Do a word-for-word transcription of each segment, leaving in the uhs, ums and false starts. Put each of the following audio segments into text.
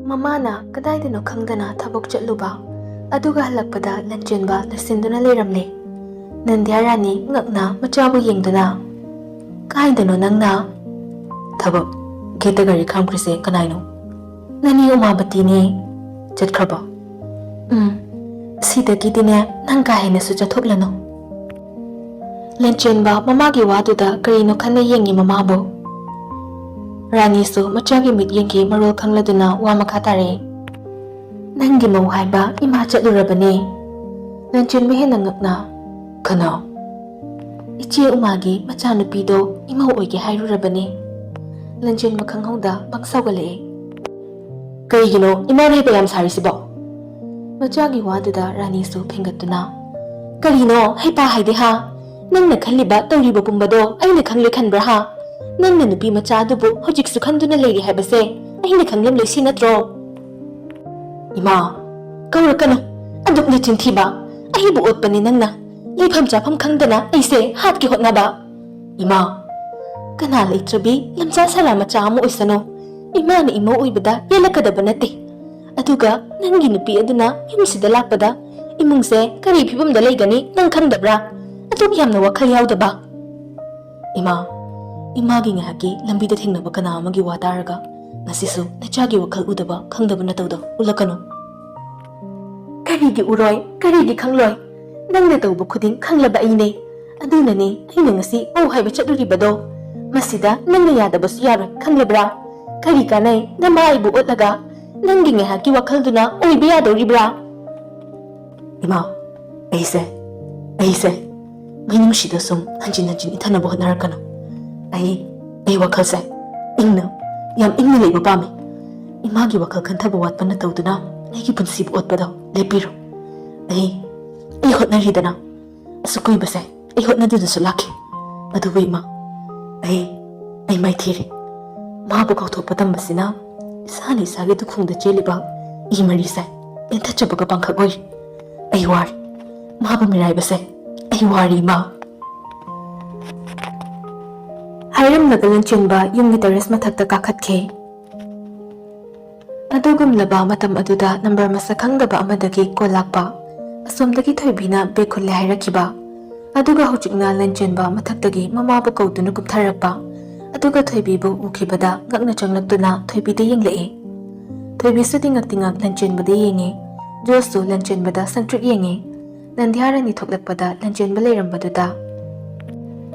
ꯃꯃꯥꯅ ꯀꯗꯥꯏꯗꯅꯣ ꯈꯪꯗꯅ ꯊꯕꯛ ꯆꯠꯂꯨꯕ, ꯑꯗꯨꯒ ꯍꯜꯂꯛꯄꯗ ꯂꯟꯆꯦꯟꯕ ꯂꯣꯏꯁꯤꯟꯗꯨꯅ ꯂꯩꯔꯝꯂꯦ꯫ ꯅꯟꯗ꯭ꯌꯥ ꯔꯥꯅꯤ ꯉꯛꯅ ꯃꯆꯥꯕꯨ ꯌꯦꯡꯗꯨꯅ, "ꯀꯥꯏꯗꯅꯣ ꯅꯪꯅ?" "ꯊꯕꯛ ꯒꯦꯠꯇ ꯒꯥꯔꯤ ꯈꯥꯝꯈ꯭ꯔꯤꯁꯦ ꯀꯅꯥꯏꯅꯣ?" "ꯅꯅꯦ ꯎꯃꯥꯕꯇꯤꯅꯦ꯫" "ꯆꯠꯈ꯭ꯔꯕꯣ?" "ꯎꯝ, ꯁꯤꯗꯒꯤꯗꯤꯅꯦ ꯅꯪ ꯀꯥ ꯍꯦꯟꯅꯁꯨ ꯆꯠꯊꯣꯛꯂꯅꯨ꯫" ꯂꯟꯆꯦꯟꯕ ꯃꯃꯥꯒꯤ ꯋꯥꯗꯨꯗ ꯀꯔꯤꯅꯣ ꯈꯟꯅ ꯌꯦꯡꯉꯤ ꯃꯃꯥꯕꯨ꯫ ꯔꯥꯅꯤꯁꯨ ꯃꯆꯥꯒꯤ ꯃꯤꯠꯌꯦꯡꯒꯤ ꯃꯔꯣꯜ ꯈꯪꯂꯗꯨꯅ ꯋꯥ ꯃꯈꯥ ꯇꯥꯔꯛꯏ꯫ "ꯅꯪꯒꯤ ꯃꯧ ꯍꯥꯏꯕ ꯏꯃꯥ ꯆꯠꯂꯨꯔꯕꯅꯦ꯫" ꯂꯟꯆꯦꯟꯕ ꯍꯦꯟꯅ ꯉꯛꯅ, "ꯀꯅꯥ?" "ꯏꯆꯦ ꯎꯃꯥꯒꯤ ꯃꯆꯥꯅꯨꯄꯤꯗꯣ ꯏꯃꯧ ꯑꯣꯏꯒꯦ ꯍꯥꯏꯔꯨꯔꯕꯅꯦ꯫" ꯂꯟꯆꯦꯟꯕ ꯈꯪꯍꯧꯗ ꯕꯪ ꯁꯥꯎꯒꯠꯂꯛꯑꯦ꯫ "ꯀꯔꯤꯒꯤꯅꯣ ꯏꯃꯥꯅ ꯍꯩꯄꯥ ꯌꯥꯝ ꯁꯥꯔꯤꯁꯤꯕꯣ?" ꯃꯆꯥꯒꯤ ꯋꯥꯗꯨꯗ ꯔꯥꯅꯤꯁꯨ ꯐꯦꯡꯒꯠꯇꯨꯅ, "ꯀꯔꯤꯅꯣ ꯍꯩꯄꯥ ꯍꯥꯏꯗꯤ ꯍꯥ? ꯅꯪꯅ ꯈꯜꯂꯤꯕ ꯇꯧꯔꯤꯕ ꯄꯨꯝꯕꯗꯣ ꯑꯩꯅ ꯈꯪꯂꯣꯏ ꯈꯟꯕ꯭ꯔꯥ ꯍꯥ? ꯅꯪꯅ ꯅꯨꯄꯤ ꯃꯆꯥ ꯑꯗꯨꯕꯨ ꯍꯧꯖꯤꯛꯁꯨ ꯈꯟꯗꯨꯅ ꯂꯩꯔꯤ ꯍꯥꯏꯕꯁꯦ ꯑꯩꯅ ꯈꯪꯂꯝꯂꯣꯏ ꯁꯤ ꯅꯠꯇ꯭ꯔꯣ?" "ꯏꯃꯥ, ꯀꯧꯔꯛꯀꯅꯨ꯫ ꯑꯗꯨꯛ ꯅꯆꯤꯟ ꯊꯤꯕ꯫ ꯑꯩꯕꯨ ꯑꯣꯠꯄꯅꯤ ꯅꯪꯅ꯫ ꯂꯩꯐꯝ ꯆꯥꯐꯝ ꯈꯪꯗꯅ ꯑꯩꯁꯦ ꯍꯥꯠꯀꯦ ꯍꯣꯠꯅꯕ꯫ ꯏꯃꯥ, ꯀꯅꯥ ꯂꯩꯇ꯭ꯔꯕꯤ ꯂꯝꯆꯥ ꯁꯥꯂꯥ ꯃꯆꯥ ꯑꯃ ꯑꯣꯏꯁꯅꯨ, ꯏꯃꯥꯅ ꯏꯃꯧ ꯑꯣꯏꯕꯗ ꯄꯦꯜꯂꯛꯀꯗꯕ ꯅꯠꯇꯦ꯫ ꯑꯗꯨꯒ ꯅꯪꯒꯤ ꯅꯨꯄꯤ ꯑꯗꯨꯅ ꯌꯨꯝꯁꯤꯗ ꯂꯥꯛꯄꯗ ꯏꯃꯨꯡꯁꯦ ꯀꯔꯤ ꯐꯤꯕꯝꯗ ꯂꯩꯒꯅꯤ ꯅꯪ ꯈꯪꯗꯕ꯭ꯔꯥ? ꯑꯗꯨꯛ ꯌꯥꯝꯅ ꯋꯥꯈꯜ ꯌꯥꯎꯗꯕ꯫" "ꯏꯃꯥ, ꯏꯃꯥꯒꯤ ꯉꯥꯏꯍꯥꯛꯀꯤ ꯂꯝꯕꯤꯗ ꯊꯦꯡꯅꯕ ꯀꯅꯥ ꯑꯃꯒꯤ ꯋꯥ ꯇꯥꯔꯒ ꯉꯁꯤꯁꯨ ꯅꯆꯥꯒꯤ ꯋꯥꯈꯜ ꯎꯗꯕ ꯈꯪꯗꯕ ꯅꯇꯧꯗꯣ ꯎꯠꯂꯛꯀꯅꯨ꯫" "ꯀꯔꯤꯒꯤ ꯎꯔꯣꯏ, ꯀꯔꯤꯒꯤ ꯈꯪꯂꯣꯏ? ꯅꯪꯅ ꯇꯧꯕ ꯈꯨꯗꯤꯡ ꯈꯪꯂꯕ ꯑꯩꯅꯦ꯫ ꯑꯗꯨꯅꯅꯦ ꯑꯩꯅ ꯉꯁꯤ ꯃꯧ ꯍꯥꯏꯕ ꯆꯠꯂꯨꯔꯤꯕꯗꯣ꯫ ꯃꯁꯤꯗ ꯅꯪꯅ ꯌꯥꯗꯕꯁꯨ ꯌꯥꯔꯣꯏ, ꯈꯪꯂꯕ꯭ꯔꯥ? ꯀꯔꯤ ꯀꯥꯟꯅꯩ ꯅꯃꯥ ꯑꯩꯕꯨ ꯑꯣꯠꯂꯒ? ꯅꯪꯒꯤ ꯉꯥꯏꯍꯥꯛꯀꯤ ꯋꯥꯈꯜꯗꯨꯅ ꯑꯣꯏꯕ ꯌꯥꯗꯧꯔꯤꯕ꯭ꯔꯥ?" "ꯏꯃꯥ, ꯑꯩꯁꯦ, ꯑꯩꯁꯦ ꯃꯩꯅꯨꯡꯁꯤꯗ ꯁꯨꯝ ꯍꯟꯖꯤꯟ ꯍꯟꯖꯤꯟ ꯏꯟꯊꯅꯕ ꯍꯣꯠꯅꯔꯛꯀꯅꯨ꯫ ꯑꯩ, ꯑꯩ ꯋꯥꯈꯜꯁꯦ ꯏꯪꯅ, ꯌꯥꯝ ꯏꯪꯅ ꯂꯩꯕ ꯄꯥꯝꯃꯤ꯫ ꯏꯃꯥꯒꯤ ꯋꯥꯈꯜ ꯈꯟꯊꯕ ꯋꯥꯠꯄꯅ ꯇꯧꯗꯨꯅ ꯑꯩꯒꯤ ꯄꯨꯟꯁꯤꯕꯨ ꯑꯣꯠꯄꯗꯣ ꯂꯦꯞꯄꯤꯔꯣ꯫ ꯑꯩ, ꯑꯩ ꯍꯣꯠꯅꯔꯤꯗꯅ꯫ ꯑꯁꯨꯛ ꯀꯨꯏꯕꯁꯦ ꯑꯩ ꯍꯣꯠꯅꯗꯨꯅꯁꯨ ꯂꯥꯛꯈꯤ꯫ ꯑꯗꯨꯕꯨ ꯏꯃꯥ, ꯑꯩ, ꯑꯩ ꯃꯥꯏꯊꯤꯔꯦ꯫ ꯃꯥꯕꯨ ꯀꯥꯎꯊꯣꯛꯄ ꯇꯝꯕꯁꯤꯅ ꯏꯁꯥꯅ ꯏꯁꯥꯒꯤ ꯇꯨꯈꯣꯡꯗ ꯆꯦꯜꯂꯤꯕ ꯏ ꯃꯔꯤꯁꯦ ꯇꯦꯟꯊꯠꯆꯕꯒ ꯄꯥꯡꯈꯛ ꯑꯣꯏꯔꯤ꯫ ꯑꯩ ꯋꯥꯔꯦ꯫ ꯃꯥꯕꯨ ꯃꯤꯔꯥꯏꯕꯁꯦ ꯑꯩ ꯋꯥꯔꯦ, ꯏꯃꯥ꯫" ꯍꯥꯏꯔꯝꯂꯒ ꯂꯟꯆꯦꯟꯕ ꯌꯨꯝꯒꯤ ꯇꯔꯦꯁ ꯃꯊꯛꯇ ꯀꯥꯈꯠꯈꯤ꯫ ꯑꯗꯨꯒꯨꯝꯂꯕ ꯃꯇꯝ ꯑꯗꯨꯗ ꯅꯝꯕꯔ ꯃꯁꯛ ꯈꯪꯗꯕ ꯑꯃꯗꯒꯤ ꯀꯣꯜ ꯂꯥꯛꯄ꯫ ꯑꯁꯣꯝꯗꯒꯤ ꯊꯣꯏꯕꯤꯅ ꯕꯦꯛ ꯈꯨꯜꯂꯦ ꯍꯥꯏꯔꯛꯈꯤꯕ꯫ ꯑꯗꯨꯒ ꯍꯧꯖꯤꯛꯅ ꯂꯟꯆꯦꯟꯕ ꯃꯊꯛꯇꯒꯤ ꯃꯃꯥꯕꯨ ꯀꯧꯗꯨꯅ ꯀꯨꯝꯊꯔꯛꯄ꯫ ꯑꯗꯨꯒ ꯊꯣꯏꯕꯤꯕꯨ ꯎꯈꯤꯕꯗ ꯉꯛꯅ ꯆꯪꯂꯛꯇꯨꯅ ꯊꯣꯏꯕꯤꯗ ꯌꯦꯡꯂꯛꯏ꯫ ꯊꯣꯏꯕꯤꯁꯨ ꯇꯤꯉꯛ ꯇꯤꯉꯛ ꯂꯟꯆꯦꯟꯕꯗ ꯌꯦꯡꯉꯤ꯫ ꯖꯣꯁꯁꯨ ꯂꯟꯆꯦꯟꯕꯗ ꯁꯪꯇ꯭ꯔꯤꯛ ꯌꯦꯡꯉꯤ꯫ ꯅꯟꯗꯤꯌꯥ ꯔꯥꯅꯤ ꯊꯣꯛꯂꯛꯄꯗ ꯂꯟꯆꯦꯟꯕ ꯂꯩꯔꯝꯕꯗꯨꯗ,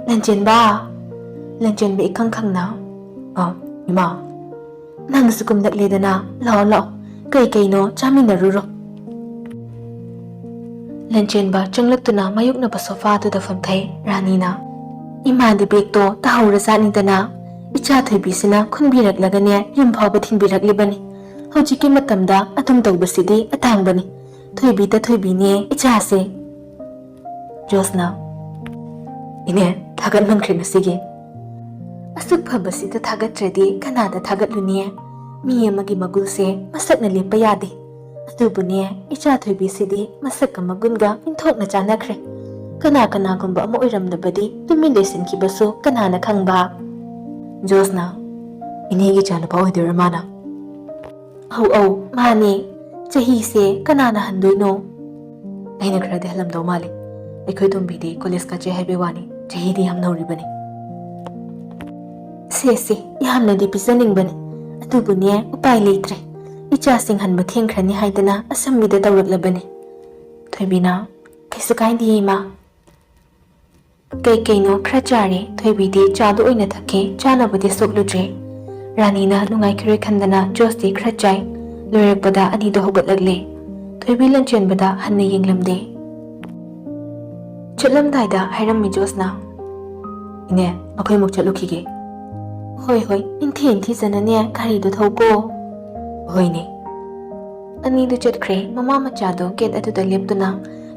"ꯂꯟꯆꯦꯟꯕ!" ꯂꯟꯆꯦꯟꯕ ꯏꯈꯪ ꯈꯪꯅ, "ꯑ, ꯏꯃꯥ, ꯅꯪꯁꯨ ꯀꯨꯝꯂꯛꯂꯦꯗꯅ, ꯂꯥꯛꯑꯣ, ꯂꯥꯛꯑꯣ, ꯀꯩ ꯀꯩꯅꯣ ꯆꯥꯃꯤꯟꯅꯔꯨꯔꯣ꯫" ꯂꯟꯆꯦꯟꯕ ꯆꯪꯂꯛꯇꯨꯅ ꯃꯥꯌꯣꯛꯅꯕ ꯁꯣꯐꯥꯗꯨꯗ ꯐꯝꯊꯩ꯫ ꯔꯥꯅꯤꯅ, "ꯏꯃꯥꯗꯤ ꯕꯦꯛꯇꯣ ꯇꯥꯍꯧꯔꯖꯥꯠꯅꯤꯗꯅ, ꯏꯆꯥ ꯊꯣꯏꯕꯤꯁꯤꯅ ꯈꯨꯟꯕꯤꯔꯛꯂꯒꯅꯦ ꯌꯨꯝ ꯐꯥꯎꯕ ꯊꯤꯟꯕꯤꯔꯛꯂꯤꯕꯅꯤ꯫ ꯍꯧꯖꯤꯛꯀꯤ ꯃꯇꯝꯗ ꯑꯗꯨꯝ ꯇꯧꯕꯁꯤꯗꯤ ꯑꯇꯥꯡꯕꯅꯤ꯫ ꯊꯣꯏꯕꯤꯗ ꯊꯣꯏꯕꯤꯅꯦ ꯏꯆꯥꯁꯦ꯫" ꯖꯣꯁꯅ, "ꯏꯅꯦ, ꯊꯥꯒꯠꯃꯟꯈ꯭ꯔꯦ ꯉꯁꯤꯒꯤ꯫ ꯑꯁꯨꯛ ꯐꯕꯁꯤꯗ ꯊꯥꯒꯠꯇ꯭ꯔꯗꯤ ꯀꯅꯥꯗ ꯊꯥꯒꯠꯂꯨꯅꯤ? ꯃꯤ ꯑꯃꯒꯤ ꯃꯒꯨꯜꯁꯦ ꯃꯁꯛꯅ ꯂꯦꯞꯄ ꯌꯥꯗꯦ꯫ ꯑꯗꯨꯕꯨꯅꯦ, ꯏꯆꯥ ꯊꯣꯏꯕꯤꯁꯤꯗꯤ ꯃꯁꯛꯀ ꯃꯒꯨꯟꯒ ꯏꯟꯊꯣꯛꯅ ꯆꯥꯟꯅꯈ꯭ꯔꯦ꯫ ꯀꯅꯥ ꯀꯅꯥꯒꯨꯝꯕ ꯑꯃ ꯑꯣꯏꯔꯝꯂꯕꯗꯤ ꯇꯨꯃꯤꯟ ꯂꯩꯁꯤꯟꯈꯤꯕꯁꯨ ꯀꯅꯥꯅ ꯈꯪꯕ?" ꯖꯣꯁꯅ, "ꯏꯅꯦꯒꯤ ꯏꯆꯥꯅꯨꯄꯥ ꯑꯣꯏꯗꯣꯏꯔꯥ ꯃꯥꯅ?" "ꯑꯧ, ꯑꯧ, ꯃꯥꯅꯦ꯫ ꯆꯍꯤꯁꯦ ꯀꯅꯥꯅ ꯍꯟꯗꯣꯏꯅꯣ?" "ꯑꯩꯅ ꯈꯔꯗꯤ ꯍꯜꯂꯝꯗꯧ ꯃꯥꯜꯂꯤ꯫ ꯑꯩꯈꯣꯏ ꯇꯣꯝꯕꯤꯗꯤ ꯀꯣꯂꯦꯖ ꯀꯥꯆꯦ ꯍꯥꯏꯕꯩ ꯋꯥꯅꯤ, ꯆꯍꯤꯗꯤ ꯌꯥꯝ ꯅꯧꯔꯤꯕꯅꯤ꯫" "ꯁꯦ, ꯁꯦ, ꯌꯥꯝꯅꯗꯤ ꯄꯤꯖꯅꯤꯡꯕꯅꯦ, ꯑꯗꯨꯕꯨꯅꯦ, ꯎꯄꯥꯏ ꯂꯩꯇ꯭ꯔꯦ꯫ ꯏꯆꯥꯁꯤꯡ ꯍꯟꯕ ꯊꯦꯡꯈ꯭ꯔꯅꯤ ꯍꯥꯏꯗꯅ ꯑꯁꯝꯕꯤꯗ ꯇꯧꯔꯛꯂꯕꯅꯤ꯫" ꯊꯣꯏꯕꯤꯅ, "ꯀꯩꯁꯨ ꯀꯥꯏꯗꯦ, ꯏꯃꯥ꯫" ꯀꯩ ꯀꯩꯅꯣ ꯈꯔ ꯆꯥꯔꯦ꯫ ꯊꯣꯏꯕꯤꯗꯤ ꯆꯥꯗꯨ ꯑꯣꯏꯅ ꯊꯛꯈꯤ, ꯆꯥꯅꯕꯗꯤ ꯁꯣꯛꯂꯨꯗ꯭ꯔꯦ꯫ ꯔꯥꯅꯤꯅ ꯅꯨꯡꯉꯥꯏꯈꯤꯔꯣꯏ ꯈꯟꯗꯅ ꯖꯣꯁꯇꯤ ꯈꯔ ꯆꯥꯏ꯫ ꯂꯣꯏꯔꯛꯄꯗ ꯑꯅꯤꯗꯨ ꯍꯧꯒꯠꯂꯛꯂꯦ꯫ ꯊꯣꯏꯕꯤ ꯂꯟꯆꯦꯟꯕꯗ ꯍꯟꯅ ꯌꯦꯡꯂꯝꯗꯦ꯫ ꯆꯠꯂꯝꯗꯥꯏꯗ ꯍꯥꯏꯔꯝꯃꯤ ꯖꯣꯁꯅ, "ꯏꯅꯦ, ꯑꯩꯈꯣꯏꯃꯨꯛ ꯆꯠꯂꯨꯈꯤꯒꯦ꯫" "ꯍꯣꯏ, ꯍꯣꯏ, ꯏꯟꯊꯤ ꯏꯟꯊꯤꯖꯅꯅꯦ ꯒꯥꯔꯤꯗꯨ ꯊꯧꯀꯣ꯫" "ꯍꯣꯏꯅꯦ꯫" ꯑꯅꯤꯗꯨ ꯆꯠꯈ꯭ꯔꯦ꯫ ꯃꯃꯥ ꯃꯆꯥꯗꯣ ꯒꯦꯠ ꯑꯗꯨꯗ ꯂꯦꯞꯇꯨꯅ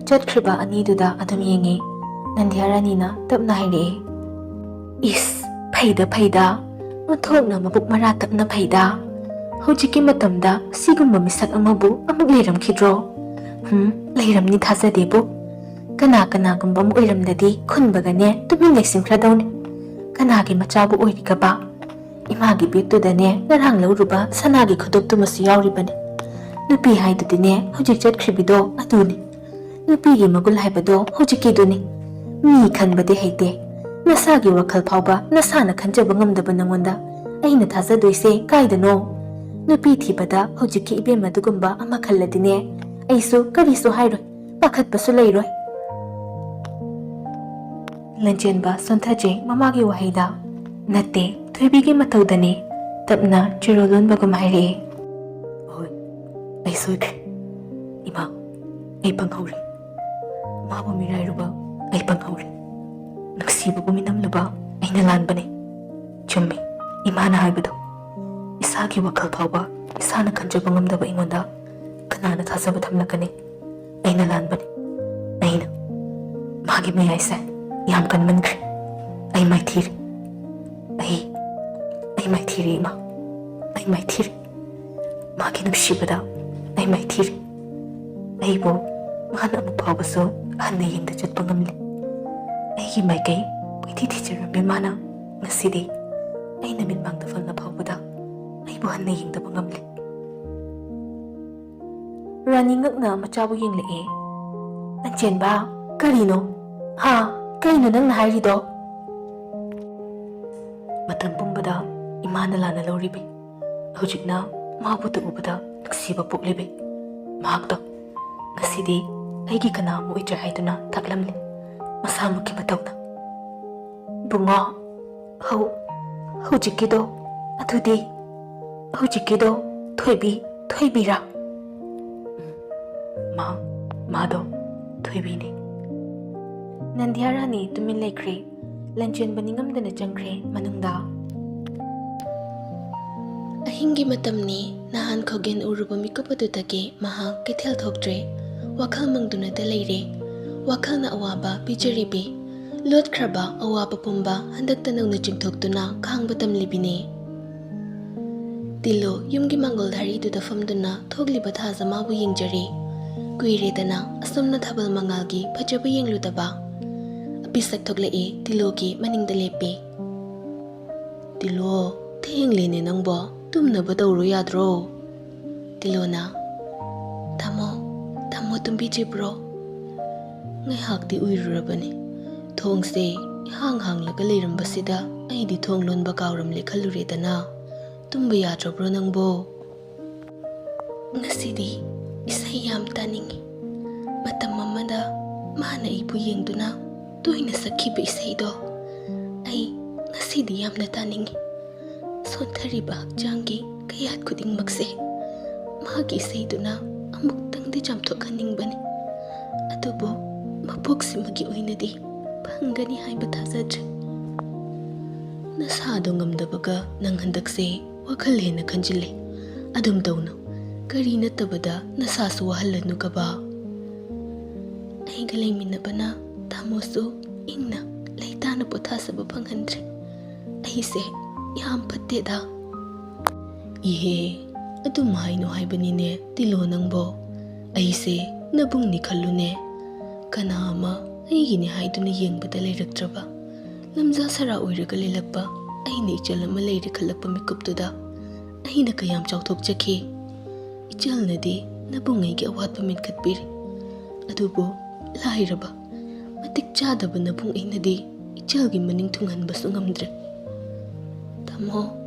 ꯆꯠꯈ꯭ꯔꯤꯕ ꯑꯅꯤꯗꯨꯗ ꯑꯗꯨꯝ ꯌꯦꯡꯉꯤ꯫ ꯅꯟꯗꯤꯌꯥ ꯔꯥꯅꯤꯅ ꯇꯞꯅ ꯍꯥꯏꯔꯛꯏ, "ꯏꯁ, ꯐꯩꯗ, ꯐꯩꯗ꯫ ꯑꯣꯟꯊꯣꯛꯅ ꯃꯕꯨꯛ ꯃꯔꯥ ꯇꯞꯅ ꯐꯩꯗ꯫ ꯍꯧꯖꯤꯛꯀꯤ ꯃꯇꯝꯗ ꯁꯤꯒꯨꯝꯕ ꯃꯤꯁꯛ ꯑꯃꯕꯨ ꯑꯃꯨꯛ ꯂꯩꯔꯝꯈꯤꯗ꯭ꯔꯣ? ꯍꯨꯝ, ꯂꯩꯔꯝꯅꯤ ꯊꯥꯖꯗꯦꯕꯨ꯫ ꯀꯅꯥ ꯀꯅꯥꯒꯨꯝꯕ ꯑꯃ ꯑꯣꯏꯔꯝꯂꯗꯤ ꯈꯨꯟꯕꯒꯅꯦ ꯇꯨꯃꯤꯟ ꯂꯩꯁꯤꯟꯈ꯭ꯔꯗꯧꯅꯤ꯫ ꯀꯅꯥꯒꯤ ꯃꯆꯥꯕꯨ ꯑꯣꯏꯔꯤꯒꯕ? ꯏꯃꯥꯒꯤ ꯕꯦꯛꯇꯨꯗꯅꯦ ꯉꯔꯥꯡ ꯂꯧꯔꯨꯕ ꯁꯅꯥꯒꯤ ꯈꯨꯗꯣꯞꯇꯨꯃꯁꯨ ꯌꯥꯎꯔꯤꯕꯅꯤ꯫ ꯅꯨꯄꯤ ꯍꯥꯏꯗꯨꯗꯤꯅꯦ ꯍꯧꯖꯤꯛ ꯆꯠꯈ꯭ꯔꯤꯕꯤꯗꯣ ꯑꯗꯨꯅꯤ꯫ ꯅꯨꯄꯤꯒꯤ ꯃꯒꯨꯟ ꯍꯥꯏꯕꯗꯣ ꯍꯧꯖꯤꯛꯀꯤꯗꯨꯅꯤ꯫ ꯃꯤ ꯈꯟꯕꯗꯤ ꯍꯩꯇꯦ꯫ ꯅꯁꯥꯒꯤ ꯋꯥꯈꯜ ꯐꯥꯎꯕ ꯅꯁꯥꯅ ꯈꯟꯖꯕ ꯉꯝꯗꯕ ꯅꯉꯣꯟꯗ ꯑꯩꯅ ꯊꯥꯖꯗꯣꯏꯁꯦ ꯀꯥꯏꯗꯅꯣ? ꯅꯨꯄꯤ ꯊꯤꯕꯗ ꯍꯧꯖꯤꯛꯀꯤ ꯏꯕꯦꯝ ꯑꯗꯨꯒꯨꯝꯕ ꯑꯃ ꯈꯜꯂꯗꯤꯅꯦ, ꯑꯩꯁꯨ ꯀꯔꯤꯁꯨ ꯍꯥꯏꯔꯣꯏ, ꯄꯥꯈꯠꯄꯁꯨ ꯂꯩꯔꯣꯏ꯫ ꯂꯟꯆꯦꯟꯕ ꯁꯣꯟꯊꯖꯩ ꯃꯃꯥꯒꯤ ꯋꯥꯍꯩꯗ꯫ ꯅꯠꯇꯦ, ꯊꯣꯏꯕꯤꯒꯤ ꯃꯇꯧꯗꯅꯤ꯫ ꯇꯞꯅ ꯆꯤꯔꯣ ꯂꯣꯟꯕꯒꯨꯝ ꯍꯥꯏꯔꯛꯏ꯫ ꯍꯣꯏ, ꯑꯩ ꯁꯣꯏꯈ꯭ꯔꯦ꯫ ꯏꯃꯥ, ꯑꯩ ꯄꯪꯍꯧꯔꯦ꯫ ꯃꯥꯕꯨ ꯃꯤꯔꯥꯏꯔꯨꯕ ꯑꯩ ꯄꯪꯍꯧꯔꯦ꯫ ꯅꯨꯡꯁꯤꯕꯕꯨ ꯃꯤꯅꯝꯂꯨꯕ ꯑꯩꯅ ꯂꯥꯟꯕꯅꯤ꯫ ꯆꯨꯝꯃꯤ, ꯏꯃꯥꯅ ꯍꯥꯏꯕꯗꯣ꯫ ꯏꯁꯥꯒꯤ ꯋꯥꯈꯜ ꯐꯥꯎꯕ ꯏꯁꯥꯅ ꯈꯟꯖꯕ ꯉꯝꯗꯕ ꯑꯩꯉꯣꯟꯗ ꯀꯅꯥꯅ ꯊꯥꯖꯕ ꯊꯝꯂꯛꯀꯅꯤ? ꯑꯩꯅ ꯂꯥꯟꯕꯅꯤ꯫ ꯑꯩꯅ꯫ ꯃꯥꯒꯤ ꯃꯌꯥꯏꯁꯦ ꯌꯥꯝ ꯀꯟꯃꯟꯈ꯭ꯔꯦ꯫ ꯑꯩ ꯃꯥꯏꯊꯤꯔꯦ꯫ ꯑꯩ, ꯑꯩ ꯃꯥꯏꯊꯤꯔꯦ, ꯏꯃꯥ꯫ ꯑꯩ ꯃꯥꯏꯊꯤꯔꯦ꯫ ꯃꯥꯒꯤ ꯅꯨꯡꯁꯤꯕꯗ ꯑꯩ ꯃꯥꯏꯊꯤꯔꯦ꯫ ꯑꯩꯕꯨ ꯃꯥꯅ ꯑꯃꯨꯛ ꯐꯥꯎꯕꯁꯨ ꯍꯟꯅ ꯌꯦꯡꯗ ꯆꯠꯄ ꯉꯝꯂꯦ꯫ ꯑꯩꯒꯤ ꯃꯥꯏꯀꯩ ꯀꯣꯏꯊꯤ ꯊꯤꯖꯔꯝꯃꯤ ꯃꯥꯅ꯫ ꯉꯁꯤꯗꯤ ꯑꯩꯅ ꯃꯤꯠꯃꯥꯡꯗ ꯐꯪꯂ ꯐꯥꯎꯕꯗ ꯑꯩꯕꯨ ꯍꯟꯅ ꯌꯦꯡꯗꯕ ꯉꯝꯂꯦ꯫ ꯔꯥꯅꯤ ꯉꯛꯅ ꯃꯆꯥꯕꯨ ꯌꯦꯡꯂꯛꯑꯦ꯫ "ꯂꯟꯆꯦꯟꯕ, ꯀꯔꯤꯅꯣ? ꯍꯥ? ꯀꯔꯤꯅꯣ ꯅꯪꯅ ꯍꯥꯏꯔꯤꯗꯣ?" ꯃꯇꯝ ꯄꯨꯝꯕꯗ ꯏꯃꯥꯅ ꯂꯥꯟꯅ ꯂꯧꯔꯤꯕꯤ꯫ ꯍꯧꯖꯤꯛꯅ ꯃꯥꯕꯨꯇ ꯎꯕꯗ ꯅꯨꯡꯁꯤꯕ ꯄꯣꯛꯂꯤꯕꯤ꯫ ꯃꯍꯥꯛꯇꯣ ꯉꯁꯤꯗꯤ ꯑꯩꯒꯤ ꯀꯅꯥ ꯑꯃ ꯑꯣꯏꯖ ꯍꯥꯏꯗꯨꯅ ꯊꯛꯂꯝꯂꯦ꯫ ꯃꯁꯥꯃꯛꯀꯤ ꯃꯇꯧꯅ꯫ "ꯕꯨꯡꯉꯣ, ꯍꯧ-, ꯍꯧꯖꯤꯛꯀꯤꯗꯣ, ꯑꯗꯨꯗꯤ, ꯍꯧꯖꯤꯛꯀꯤꯗꯣ ꯊꯣꯏꯕꯤ, ꯊꯣꯏꯕꯤꯔꯥ?" "ꯎꯝ, ꯃꯥ, ꯃꯥꯗꯣ ꯊꯣꯏꯕꯤꯅꯤ꯫" ꯅꯟꯗꯤꯌꯥ ꯔꯥꯅꯤ ꯇꯨꯃꯤꯟ ꯂꯩꯈ꯭ꯔꯦ꯫ ꯂꯟꯆꯦꯟꯕ ꯅꯤꯡꯉꯝꯗꯅ ꯆꯪꯈ꯭ꯔꯦ ꯃꯅꯨꯡꯗ꯫ ꯑꯍꯤꯡꯒꯤ ꯃꯇꯝꯅꯤ꯫ ꯅꯍꯥꯟ ꯈꯧꯒꯦꯟ ꯎꯔꯨꯕ ꯃꯤꯀꯨꯞ ꯑꯗꯨꯗꯒꯤ ꯃꯍꯥꯛ ꯀꯩꯊꯦꯜ ꯊꯣꯛꯇ꯭ꯔꯦ꯫ ꯋꯥꯈꯜ ꯃꯪꯗꯨꯅꯇ ꯂꯩꯔꯦ꯫ ꯋꯥꯈꯜꯅ ꯑꯋꯥꯕ ꯄꯤꯖꯔꯤꯕꯤ꯫ ꯂꯣꯠꯈ꯭ꯔꯕ ꯑꯋꯥꯕ ꯄꯨꯝꯕ ꯍꯟꯗꯛꯇ ꯅꯧꯅ ꯆꯤꯡꯊꯣꯛꯇꯨꯅ ꯈꯥꯡꯕ ꯇꯝꯂꯤꯕꯤꯅꯤ꯫ ꯇꯤꯜꯂꯨ ꯌꯨꯝꯒꯤ ꯃꯥꯡꯒꯣꯜ ꯙꯥꯔꯤꯗꯨꯗ ꯐꯝꯗꯨꯅ ꯊꯣꯛꯂꯤꯕ ꯊꯥꯖ ꯃꯥꯕꯨ ꯌꯦꯡꯖꯔꯤ꯫ ꯀꯨꯏꯔꯦꯗꯅ ꯑꯁꯨꯝꯅ ꯊꯥꯕꯜ ꯃꯉꯥꯜꯒꯤ ꯐꯖꯕ ꯌꯦꯡꯂꯨꯗꯕ꯫ ꯑꯄꯤꯁꯛ ꯊꯣꯛꯂꯛꯏ, ꯇꯤꯜꯂꯨꯒꯤ ꯃꯅꯤꯡꯗ ꯂꯦꯞꯄꯤ꯫ "ꯇꯤꯜꯂꯨ, "ꯊꯦꯡꯂꯦꯅꯦ ꯅꯪꯕꯣ, ꯇꯨꯝꯅꯕ ꯇꯧꯔꯣ ꯌꯥꯗ꯭ꯔꯣ?" ꯇꯤꯂꯣꯅ, "ꯇꯥꯃꯣ, ꯇꯥꯃꯣ ꯇꯨꯝꯕꯤꯗ꯭ꯔꯤꯕ꯭ꯔꯣ?" ꯉꯥꯏꯍꯥꯛꯇꯤ ꯎꯏꯔꯨꯔꯕꯅꯤ꯫ ꯊꯣꯡꯁꯦ ꯏꯍꯥꯡ ꯍꯥꯡꯂꯒ ꯂꯩꯔꯝꯕꯁꯤꯗ ꯑꯩꯗꯤ ꯊꯣꯡ ꯂꯣꯟꯕ ꯀꯥꯎꯔꯝꯂꯦ ꯈꯜꯂꯨꯔꯦꯗꯅ꯫ "ꯇꯨꯝꯕ ꯌꯥꯗ꯭ꯔꯕ꯭ꯔꯣ ꯅꯪꯕꯣ?" "ꯉꯁꯤꯗꯤ ꯏꯁꯩ ꯌꯥꯝ ꯇꯥꯅꯤꯡꯉꯤ꯫ ꯃꯇꯝ ꯑꯃꯗ ꯃꯥꯅ ꯑꯩꯕꯨ ꯌꯦꯡꯗꯨꯅ ꯇꯣꯏꯅ ꯁꯛꯈꯤꯕ ꯏꯁꯩꯗꯣ ꯑꯩ ꯉꯁꯤꯗꯤ ꯌꯥꯝꯅ ꯇꯥꯅꯤꯡꯉꯤ꯫ ꯁꯣꯟꯊꯔꯤꯕ ꯍꯛꯆꯥꯡꯒꯤ ꯀꯌꯥꯠ ꯈꯨꯗꯤꯡꯃꯛꯁꯦ ꯃꯥꯒꯤ ꯏꯁꯩꯗꯨꯅ ꯑꯃꯨꯛꯇꯪꯗꯤ ꯆꯥꯝꯊꯣꯛꯍꯟꯅꯤꯡꯕꯅꯤ꯫ ꯑꯗꯨꯕꯨ ꯃꯄꯣꯛꯁꯤꯃꯒꯤ ꯑꯣꯏꯅꯗꯤ ꯐꯪꯒꯅꯤ ꯍꯥꯏꯕ ꯊꯥꯖꯗ꯭ꯔꯦ꯫ ꯅꯁꯥꯗꯣ ꯉꯝꯗꯕꯒ ꯅꯪ ꯍꯟꯗꯛꯁꯦ ꯋꯥꯈꯜ ꯍꯦꯟꯅ ꯈꯟꯖꯤꯜꯂꯤ꯫ ꯑꯗꯨꯝ ꯇꯧꯅꯨ꯫ ꯀꯔꯤ ꯅꯠꯇꯕꯗ ꯅꯁꯥꯁꯨ ꯋꯥꯍꯜꯂꯅꯨ ꯀꯕꯥ꯫ ꯑꯩꯒ ꯂꯩꯃꯤꯟꯅꯕꯅ ꯇꯥꯃꯣꯁꯨ ꯏꯪꯅ ꯂꯩꯇꯥꯅ ꯄꯣꯊꯥꯖꯕ ꯐꯪꯍꯟꯗ꯭ꯔꯦ꯫ ꯑꯩꯁꯦ ꯌꯥꯝ ꯐꯠꯇꯦꯗ꯫" "ꯏꯍꯦ, ꯑꯗꯨꯝ ꯍꯥꯏꯅꯨ ꯍꯥꯏꯕꯅꯤꯅꯦ ꯇꯤꯂꯣ ꯅꯪꯕꯣ꯫ ꯑꯩꯁꯦ ꯅꯕꯨꯡꯅꯤ ꯈꯜꯂꯨꯅꯦ꯫ ꯀꯅꯥ ꯑꯃ ꯑꯩꯒꯤꯅꯤ ꯍꯥꯏꯗꯨꯅ ꯌꯦꯡꯕꯗ ꯂꯩꯔꯛꯇ꯭ꯔꯕ, ꯂꯝꯖꯥ ꯁꯔꯥ ꯑꯣꯏꯔꯒ ꯂꯩꯂꯛꯄ ꯑꯩꯅ ꯏꯆꯜ ꯑꯃ ꯂꯩꯔꯦ ꯈꯜꯂꯛꯄ ꯃꯤꯀꯨꯞꯇꯨꯗ ꯑꯩꯅ ꯀꯌꯥꯝ ꯆꯥꯎꯊꯣꯛꯆꯈꯤ꯫ ꯏꯆꯜꯅꯗꯤ ꯅꯕꯨꯡ ꯑꯩꯒꯤ ꯑꯋꯥꯠꯄ ꯃꯦꯟꯈꯠꯄꯤꯔꯤ꯫ ꯑꯗꯨꯕꯨ ꯂꯥꯏꯔꯕ, ꯃꯇꯤꯛ ꯆꯥꯗꯕ ꯅꯕꯨꯡ ꯑꯩꯅꯗꯤ ꯏꯆꯜꯒꯤ ꯃꯅꯤꯡ ꯊꯨꯡꯍꯟꯕꯁꯨ ꯉꯝꯗ꯭ꯔꯦ꯫" "ꯇꯥꯃꯣ,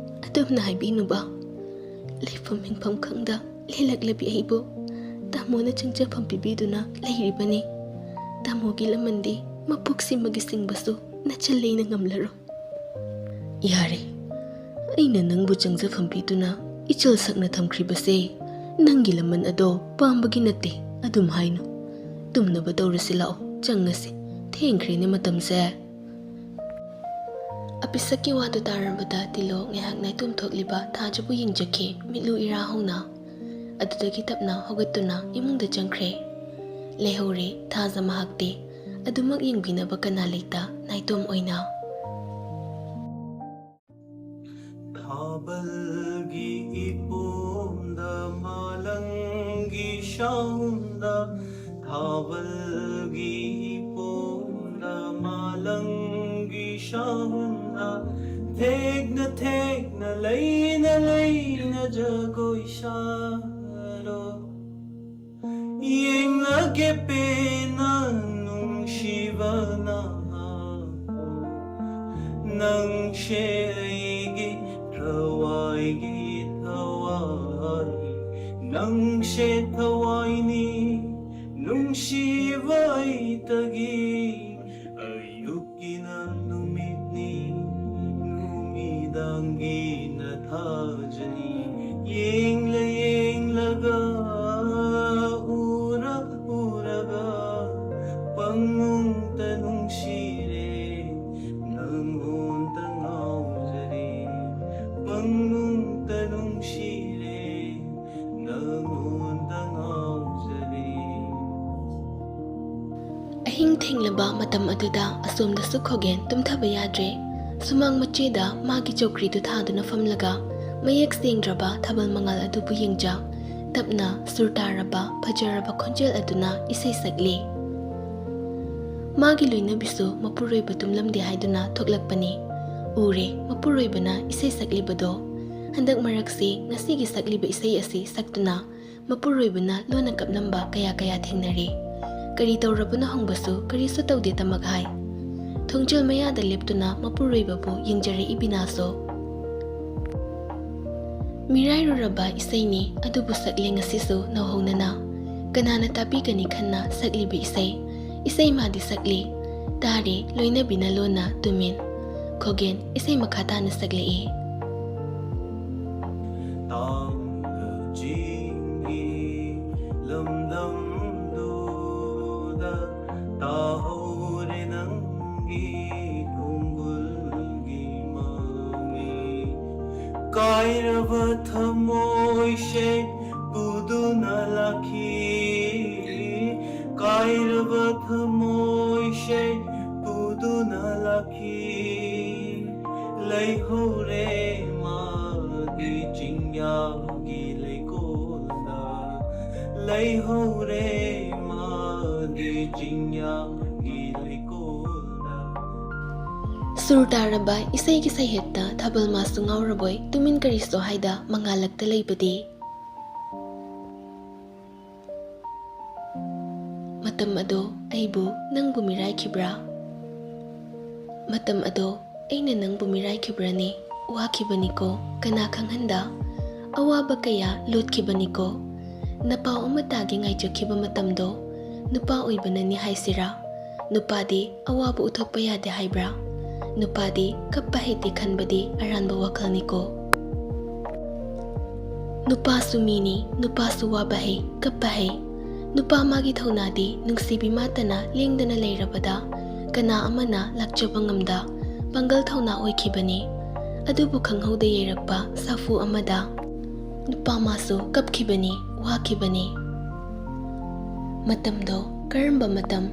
ꯑꯗꯨꯝꯅ ꯍꯥꯏꯕꯤꯅꯨꯕ꯫ ꯂꯩꯐꯝ ꯍꯤꯡꯐꯝ ꯈꯪꯗ ꯂꯦꯜꯂꯛꯂꯕꯤ ꯑꯩꯕꯨ ꯇꯥꯃꯣꯅ ꯆꯪꯖꯐꯝ ꯄꯤꯕꯤꯗꯨꯅ ꯂꯩꯔꯤꯕꯅꯤ꯫ ꯇꯥꯃꯣꯒꯤ ꯂꯃꯟꯗꯤ ꯃꯄꯣꯛꯁꯤꯃꯒꯤ ꯆꯤꯡꯕꯁꯨ ꯅꯆꯜ ꯑꯩꯅ ꯉꯝꯂꯔꯣꯏ꯫" "ꯌꯥꯔꯦ, ꯑꯩꯅ ꯅꯪꯕꯨ ꯆꯪꯖꯐꯝ ꯄꯤꯗꯨꯅ ꯏꯆꯜ ꯁꯛꯅ ꯊꯝꯈ꯭ꯔꯤꯕꯁꯦ ꯅꯪꯒꯤ ꯂꯃꯟ ꯑꯗꯣ ꯄꯥꯝꯕꯒꯤ ꯅꯠꯇꯦ꯫ ꯑꯗꯨꯝ ꯍꯥꯏꯅꯨ꯫ ꯇꯨꯝꯅꯕ ꯇꯧꯔꯁꯤ ꯂꯥꯛꯑꯣ, ꯆꯪꯉꯁꯤ꯫ ꯊꯦꯡꯈ꯭ꯔꯦꯅꯦ ꯃꯇꯝꯁꯦ꯫" ꯑꯄꯤꯁꯛꯀꯤ ꯋꯥꯗꯨ ꯇꯥꯔꯝꯕꯗ ꯇꯤꯂꯣ ꯉꯥꯏꯍꯥꯛ ꯅꯥꯏꯇꯣꯝ ꯊꯣꯛꯂꯤꯕ ꯊꯥꯖꯕꯨ ꯌꯦꯡꯖꯈꯤ, ꯃꯤꯠꯂꯨ ꯏꯔꯥ ꯍꯧꯅ꯫ ꯑꯗꯨꯗꯒꯤ ꯇꯞꯅ ꯍꯧꯒꯠꯇꯨꯅ ꯏꯃꯨꯡꯗ ꯆꯪꯈ꯭ꯔꯦ꯫ ꯂꯩꯍꯧꯔꯦ ꯊꯥꯖ ꯃꯍꯥꯛꯇꯤ꯫ ꯑꯗꯨꯃꯛ ꯌꯦꯡꯕꯤꯅꯕ ꯀꯅꯥ ꯂꯩꯇ ꯅꯥꯏꯇꯣꯝ ꯑꯣꯏꯅ꯫ ꯊꯥꯕꯜꯒꯤ ꯏꯄꯣꯝꯗ ꯃꯥꯂꯪꯒꯤ ꯁꯥꯍꯨꯝꯗ, ꯊꯥꯕꯜꯒꯤ ꯏꯄꯣꯝꯗ ꯃꯥꯂꯪꯒꯤ ꯁꯥꯍꯨꯝꯗ, ꯊꯦꯛꯅ ꯊꯦꯛꯅ ꯂꯩꯅ ꯂꯩꯅ ꯖꯒꯣꯏ ꯁꯥꯔꯣ, ꯌꯦꯡꯂꯒꯦ ꯄꯦꯟꯅ ꯅꯨꯡꯁꯤꯕ ꯅꯍꯥ꯫ ꯅꯪꯁꯦ ꯑꯩꯒꯤ ꯊꯋꯥꯏꯒꯤ ꯊꯋꯥꯏ, ꯅꯪꯁꯦ ꯊꯋꯥꯏꯅꯤ ꯅꯨꯡꯁꯤꯕ ꯑꯩꯇꯒꯤ꯫ ꯑꯌꯨꯛꯀꯤꯅ ꯅꯨꯃꯤꯠꯅꯤ, ꯅꯨꯃꯤꯗꯥꯡꯒꯤꯅ ꯊꯥꯖꯅꯤ꯫ ꯌꯦꯡꯂ ꯌꯦꯡꯂꯒ, ꯎꯔ ꯎꯔꯒ, ꯄꯪꯅꯨꯡꯇ ꯅꯨꯡꯁꯤꯔꯦ, ꯅꯪꯉꯣꯟꯗ ꯉꯥꯎꯖꯔꯦ꯫ ꯄꯪꯅꯨꯡꯇ ꯅꯨꯡꯁꯤꯔꯦ, ꯅꯪꯉꯣꯟꯗ ꯉꯥꯎꯖꯔꯦ꯫ ꯑꯍꯤꯡ ꯊꯦꯡꯂꯕ ꯃꯇꯝ ꯑꯗꯨꯗ ꯑꯁꯣꯝꯗꯁꯨ ꯈꯣꯒꯦꯟ ꯇꯨꯝꯊꯕ ꯌꯥꯗ꯭ꯔꯦ꯫ ꯁꯨꯃꯥꯡ ꯃꯆꯦꯗ ꯃꯥꯒꯤ ꯆꯧꯀ꯭ꯔꯤꯗꯨ ꯊꯥꯗꯨꯅ ꯐꯝꯂꯒ ꯃꯌꯦꯛ ꯁꯦꯡꯗ꯭ꯔꯕ ꯊꯥꯕꯜ ꯃꯉꯥꯜ ꯑꯗꯨꯕꯨ ꯌꯦꯡꯖ, ꯇꯞꯅ ꯁꯨꯔ ꯇꯥꯔꯕ ꯐꯖꯔꯕ ꯈꯣꯟꯖꯦꯜ ꯑꯗꯨꯅ ꯏꯁꯩ ꯁꯛꯂꯤ꯫ ꯃꯥꯒꯤ ꯂꯣꯏꯅꯕꯤꯁꯨ ꯃꯄꯨꯔꯣꯏꯕ ꯇꯨꯝꯂꯝꯗꯦ ꯍꯥꯏꯗꯨꯅ ꯊꯣꯛꯂꯛꯄꯅꯤ꯫ ꯎꯔꯦ, ꯃꯄꯨꯔꯣꯏꯕꯅ ꯏꯁꯩ ꯁꯛꯂꯤꯕꯗꯣ꯫ ꯍꯟꯗꯛ ꯃꯔꯛꯁꯤ ꯉꯁꯤꯒꯤ ꯁꯛꯂꯤꯕ ꯏꯁꯩ ꯑꯁꯤ ꯁꯛꯇꯨꯅ ꯃꯄꯨꯔꯣꯏꯕꯅ ꯂꯣꯟꯅ ꯀꯞꯂꯝꯕ ꯀꯌꯥ ꯀꯌꯥ ꯊꯦꯡꯅꯔꯦ꯫ ꯀꯔꯤ ꯇꯧꯔꯕꯅꯣ ꯍꯪꯕꯁꯨ ꯀꯔꯤꯁꯨ ꯇꯧꯗꯦ ꯇꯃꯛ ꯍꯥꯏ꯫ ꯊꯣꯡꯖꯤꯜ ꯃꯌꯥꯗ ꯂꯦꯞꯇꯨꯅ ꯃꯄꯨꯔꯣꯏꯕꯕꯨ ꯌꯦꯡꯖꯔꯛꯏ ꯕꯤꯅꯥꯁꯨ꯫ ꯃꯤꯔꯥꯏꯔꯨꯔꯕ ꯏꯁꯩꯅꯤ, ꯑꯗꯨꯕꯨ ꯁꯛꯂꯦ ꯉꯁꯤꯁꯨ ꯅꯧꯍꯧꯅꯅ꯫ ꯀꯅꯥꯅ ꯇꯥꯕꯤꯒꯅꯤ ꯈꯟꯅ ꯁꯛꯂꯤꯕ ꯏꯁꯩ꯫ ꯏꯁꯩ ꯃꯥꯗꯤ ꯁꯛꯂꯤ, ꯇꯥꯔꯦ ꯂꯣꯏꯅꯕꯤꯅ ꯂꯣꯟꯅ ꯇꯨꯃꯤꯟ꯫ ꯈꯣꯒꯦꯟ ꯏꯁꯩ ꯃꯈꯥ ꯇꯥꯅ ꯁꯛꯂꯛꯏ꯫ ꯇꯥꯡꯒ ꯆꯤꯡꯒꯤ ꯂꯝꯗꯝꯗꯨꯗ ꯇꯥꯍꯧꯔꯦ ꯅꯪꯒꯤ ꯈꯣꯡꯒꯨꯜꯒꯤ ꯃꯃꯤ꯫ ꯀꯥꯏꯔꯕ ꯊꯃꯣꯏꯁꯦ ꯄꯨꯗꯨꯅ ꯂꯥꯛꯈꯤ, ꯀꯥꯏꯔꯕ ꯊꯃꯣꯏꯁꯦ ꯄꯨꯗꯨꯅ ꯂꯥꯛꯈꯤ꯫ ꯂꯩꯍꯧꯔꯦ ꯃꯥꯗꯤ ꯆꯤꯡꯌꯥꯒꯤ ꯂꯩꯀꯣꯜꯗ, ꯂꯩꯍꯧꯔꯦ ꯃꯥꯗꯤ ꯆꯤꯡꯌꯥꯒꯤ ꯂꯩꯀꯣꯜꯗ꯫ ꯁꯨꯔ ꯇꯥꯔꯕ ꯏꯁꯩꯒꯤ ꯁꯩꯍꯦꯛꯇ ꯊꯥꯕꯜ ꯃꯥꯁꯨ ꯉꯥꯎꯔꯕꯣꯏ, ꯇꯨꯃꯤꯟ ꯀꯔꯤꯁꯨ ꯍꯥꯏꯗ ꯃꯉꯥꯜꯂꯛꯇ ꯂꯩꯕꯗꯤ꯫ ꯃꯇꯝ ꯑꯗꯣ ꯑꯩꯕꯨ ꯅꯪꯕꯨ ꯃꯤꯔꯥꯏꯈꯤꯕ꯭ꯔꯥ? ꯃꯇꯝ ꯑꯗꯣ ꯑꯩꯅ ꯅꯪꯕꯨ ꯃꯤꯔꯥꯏꯈꯤꯕ꯭ꯔꯅꯦ? ꯋꯥꯈꯤꯕꯅꯤꯀꯣ, ꯀꯅꯥ ꯈꯪꯍꯟꯗ? ꯑꯋꯥꯕ ꯀꯌꯥ ꯂꯣꯠꯈꯤꯕꯅꯤꯀꯣ꯫ ꯅꯄꯥꯎ ꯑꯃ ꯇꯥꯒꯦ ꯉꯥꯏꯖꯈꯤꯕ ꯃꯇꯝꯗꯣ, ꯅꯨꯄꯥ ꯑꯣꯏꯕꯅꯅꯤ ꯍꯥꯏꯁꯤꯔꯥ? ꯅꯨꯄꯥꯗꯤ ꯑꯋꯥꯕ ꯎꯠꯊꯣꯛꯄ ꯌꯥꯗꯦ ꯍꯥꯏꯕ꯭ꯔꯥ? ꯅꯨꯄꯥꯗꯤ ꯀꯞꯄ ꯍꯩꯇꯦ ꯈꯟꯕꯗꯤ ꯑꯔꯥꯟꯕ ꯋꯥꯈꯜꯅꯤꯀꯣ꯫ ꯅꯨꯄꯥꯁꯨ ꯃꯤꯅꯤ, ꯅꯨꯄꯥꯁꯨ ꯋꯥꯕ ꯍꯩ, ꯀꯞꯄ ꯍꯩ꯫ ꯅꯨꯄꯥ ꯃꯥꯒꯤ ꯊꯧꯅꯥꯗꯤ ꯅꯨꯡꯁꯤꯕꯤ ꯃꯥꯇꯅ ꯂꯦꯡꯗꯅ ꯂꯩꯔꯕꯗ ꯀꯅꯥ ꯑꯃꯅ ꯂꯥꯛꯆꯕ ꯉꯝꯗ ꯄꯥꯡꯒꯜ ꯊꯧꯅꯥ ꯑꯣꯏꯈꯤꯕꯅꯤ꯫ ꯑꯗꯨꯕꯨ ꯈꯪꯍꯧꯗ ꯌꯩꯔꯛꯄ ꯁꯥꯐꯨ ꯑꯃꯗ ꯅꯨꯄꯥ ꯃꯥꯁꯨ ꯀꯞꯈꯤꯕꯅꯤ, ꯋꯥꯈꯤꯕꯅꯤ꯫ ꯃꯇꯝꯗꯣ ꯀꯔꯝꯕ ꯃꯇꯝ?